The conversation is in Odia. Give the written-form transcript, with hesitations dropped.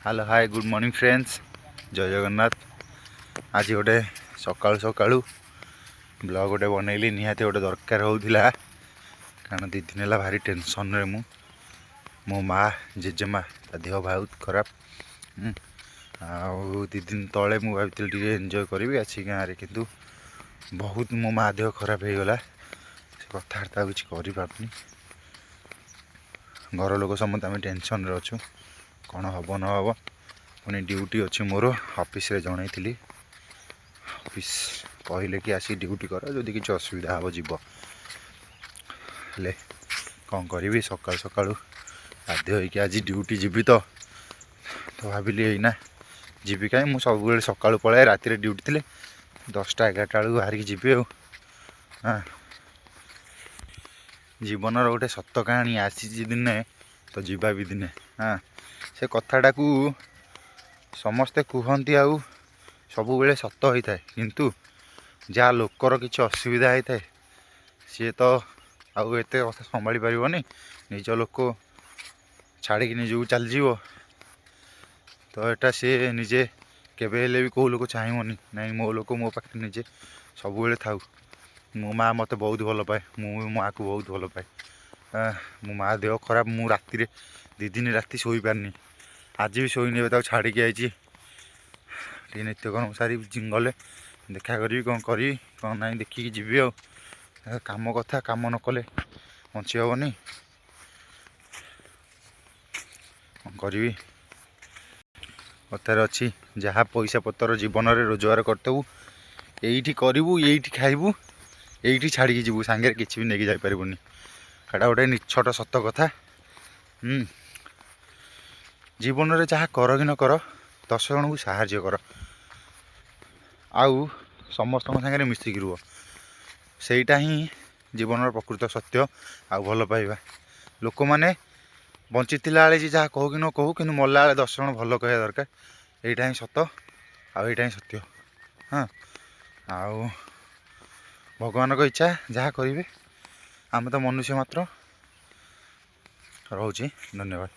Hello, hi, good morning friends, ଜୟ ଜଗନ୍ନାଥ। ଆଜି ଗୋଟେ ସକାଳୁ ସକାଳୁ ବ୍ଲଗ୍ ଗୋଟେ ବନେଇଲି। ନିହାତି ଗୋଟେ ଦରକାର ହେଉଥିଲା, କାରଣ 2 ଦିନ ହେଲା ଭାରି ଟେନସନ୍ରେ ମୁଁ। ମୋ ମା, ଜେଜେମା, ତା ଦେହ ବହୁତ ଖରାପ। ଆଉ 2 ଦିନ ତଳେ ମୁଁ ଭାବିଥିଲି ଟିକେ ଏନ୍ଜୟ କରିବି ଆସି ଗାଁରେ, କିନ୍ତୁ ବହୁତ ମୋ ମା ଦେହ ଖରାପ ହେଇଗଲା। ସେ କଥାବାର୍ତ୍ତା ଆଉ କିଛି କରିପାରୁନି। ଘର ଲୋକ ସମସ୍ତେ ଆମେ ଟେନସନ୍ରେ ଅଛୁ, କ'ଣ ହେବ ନ ହେବ। ପୁଣି ଡ୍ୟୁଟି ଅଛି ମୋର, ଅଫିସରେ ଜଣେଇଥିଲି। ଅଫିସ କହିଲେ କି ଆସି ଡ୍ୟୁଟି କର, ଯଦି କିଛି ଅସୁବିଧା ହେବ ଯିବ। ହେଲେ କ'ଣ କରିବି, ସକାଳୁ ସକାଳୁ ବାଧ୍ୟ ହେଇକି ଆଜି ଡ୍ୟୁଟି ଯିବି। ତ ଭାବିଲି ଏଇନା ଯିବି କାହିଁ, ମୁଁ ସବୁବେଳେ ସକାଳୁ ପଳାଏ, ରାତିରେ ଡ୍ୟୁଟି ଥିଲେ 10ଟା 11ଟା ବେଳକୁ ବାହାରିକି ଯିବି। ଆଉ ହଁ, ଜୀବନର ଗୋଟେ ସତ କାହାଣୀ, ଆସିଛି ଦିନେ ତ ଯିବା ବି ଦିନେ। ହଁ, ସେ କଥାଟାକୁ ସମସ୍ତେ କୁହନ୍ତି ଆଉ ସବୁବେଳେ ସତ ହୋଇଥାଏ, କିନ୍ତୁ ଯାହା ଲୋକର କିଛି ଅସୁବିଧା ହେଇଥାଏ ସିଏ ତ ଆଉ ଏତେ କଥା ସମ୍ଭାଳି ପାରିବନି। ନିଜ ଲୋକ ଛାଡ଼ିକି ନିଜକୁ ଚାଲିଯିବ ତ ଏଟା ସିଏ ନିଜେ କେବେ ହେଲେ ବି କେଉଁ ଲୋକ ଚାହିଁବନି, ନାଇଁ ମୋ ଲୋକ ମୋ ପାଖରେ ନିଜେ ସବୁବେଳେ ଥାଉ। ମୋ ମା' ମୋତେ ବହୁତ ଭଲ ପାଏ, ମୁଁ ବି ମୋ ମାଆକୁ ବହୁତ ଭଲ ପାଏ। ମୋ ମା' ଦେହ ଖରାପ, ମୁଁ ରାତିରେ 2 ଦିନ ରାତି ଶୋଇପାରିନି, ଆଜି ବି ଶୋଇନି। ଏବେ ତାକୁ ଛାଡ଼ିକି ଆଇଛି, ଟିକେ ନିତ୍ୟକର୍ମ ସାରି ଗଲେ ଦେଖା କରିବି, କ'ଣ କରିବି କ'ଣ ନାହିଁ ଦେଖିକି ଯିବି। ଆଉ କାମ କଥା, କାମ ନ କଲେ ବଞ୍ଚି ହେବନି। କ'ଣ କରିବି, କଥାରେ ଅଛି ଯାହା ପଇସା ପତ୍ର ଜୀବନରେ ରୋଜଗାର କରିଥିବୁ ଏଇଠି କରିବୁ, ଏଇଠି ଖାଇବୁ, ଏଇଠି ଛାଡ଼ିକି ଯିବୁ, ସାଙ୍ଗରେ କିଛି ବି ନେଇକି ଯାଇପାରିବୁନି। ଏଇଟା ଗୋଟେ ନିଛଟ ସତ କଥା। ଜୀବନରେ ଯାହା କର କି ନ କର, 10 ଜଣଙ୍କୁ ସାହାଯ୍ୟ କର ଆଉ ସମସ୍ତଙ୍କ ସାଙ୍ଗରେ ମିଶିକି ରୁହ। ସେଇଟା ହିଁ ଜୀବନର ପ୍ରକୃତ ସତ୍ୟ ଆଉ ଭଲ ପାଇବା। ଲୋକମାନେ ବଞ୍ଚିଥିଲା ବେଳେ ଯେ ଯାହା କହୁ କି ନ କହୁ, କିନ୍ତୁ ମଲା ବେଳେ 10 ଜଣ ଭଲ କହିବା ଦରକାର। ଏଇଟା ହିଁ ସତ ଆଉ ଏଇଟା ହିଁ ସତ୍ୟ। ହଁ, ଆଉ ଭଗବାନଙ୍କ ଇଚ୍ଛା ଯାହା କରିବେ, ଆମେ ତ ମନୁଷ୍ୟ ମାତ୍ର। ରହୁଛି, ଧନ୍ୟବାଦ।